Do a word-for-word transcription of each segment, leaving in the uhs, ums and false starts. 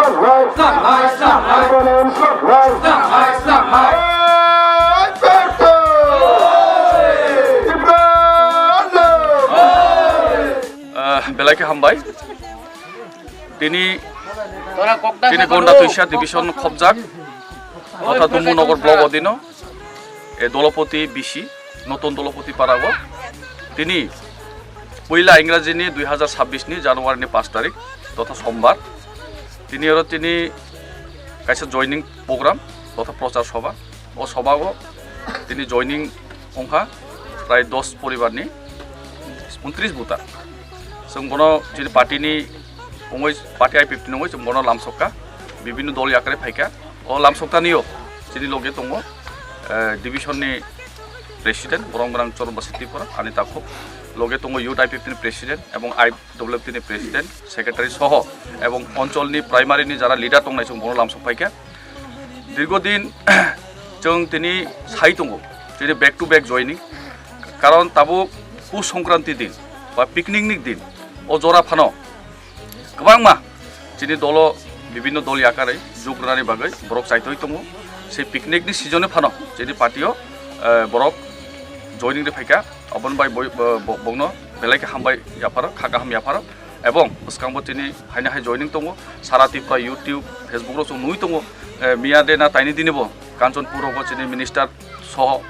Ah, belai khe hambai. Tini, tini Gonda Tuisa division khobjak, totha Dumbunogar block odino, e Dolopoti B C, Notun Dolopoti Parago. Tini puila Ingrajini dui hazar sabbish ni January ni pash tarik, totha Sombar. Tini oro tini kaisa joining program, totha prochar sobha. O sobha o tini joining wngkha prai dos poribar ni untris buta. Chwng bono chini party ni wngwi, party I P F T ni wngwi chwng bono lamsokha, bibinno dol yakarwi phaikha. O lamsoktanio chini loge tongo, eh, division ni president, borom gwnang Choron Basi Tripura, ani takhuk. Loge tongo youth I P F T ni president ebong I W F T ni president, secretary soho, ebong oncholni primary ni jara leader tongnai chwng bono lamsok phaikha. Dirgo din chwng tini sai tongo, tini back to back joining. Karon tabuk Pus Songkranti din ba picnic ni din, o jora phano kwbangma chini dolo bibinno dol yakarwi jug rwnani bagwi borok chaitoi tongo. Se picnic ni season phano chini party o, eh, borok joining ri phaikha. Oboni bai boi-, bo-, bo-, bongno belai khe hambai yapharo, kha kaham yapharo. Ebong bwskango tini haino hai joining tongo. Sara Tripura YouTube, Facebook rok chwng nugwi tongo. Eh, miya de na taini dini bo Kanchanpur rogo chini minister soho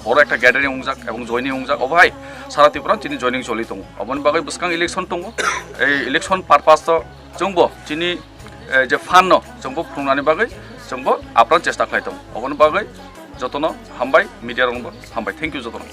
boro ekta gathering wngjak ebong joining wngjak. Obo hai sara Tripura chini joining choli tongo. Oboni bagwi bwskang election tongo. Ei election purpose to chwngbo chini, eh, je fund no chwngbo phunuknani bagwi chwngbo apran chesta khlai tongo. Oboni bagwi jotono hambai, media rokno hambai. Thank you jotono.